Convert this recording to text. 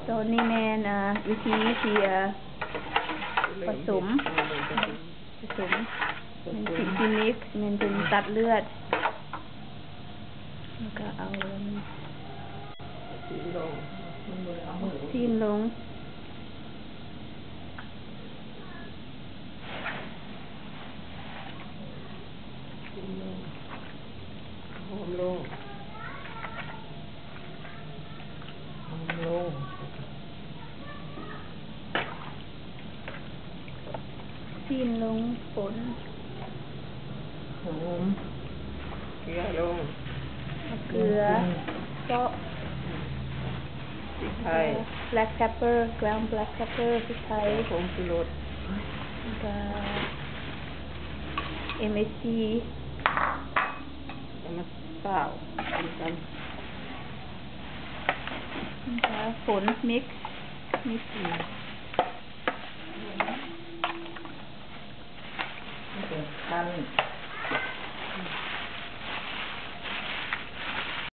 ໂຕນີ້ແມ່ນ ອ່າ ວິທີທີ່ ອ່າ ປະສົມ ປະສົມ ແມ່ນຊິນທີ່ມິກ ແມ່ນເປັນຕັດເລືອດ ແລ້ວກໍເອົາຊີ້ນລົງ ຫອມລົງ ຫອມລົງ ຊີ້ນລົງ ຝົນ ຫອມ ເກືອລົງ ເອົາເກືອ ເຈາະ ພິກໄທ ແບລັກເປັບເປີ ແກຣນແບລັກເປັບເປີ ພິກໄທ ຜົງຊູລົດ ແລ້ວກໍເອັມເອສຈີ ເອົາມາຊາວນຳກັນ ແລ້ວກໍຝົນ ມິກ ມິກ ອືມ ມັນເປັນພັນ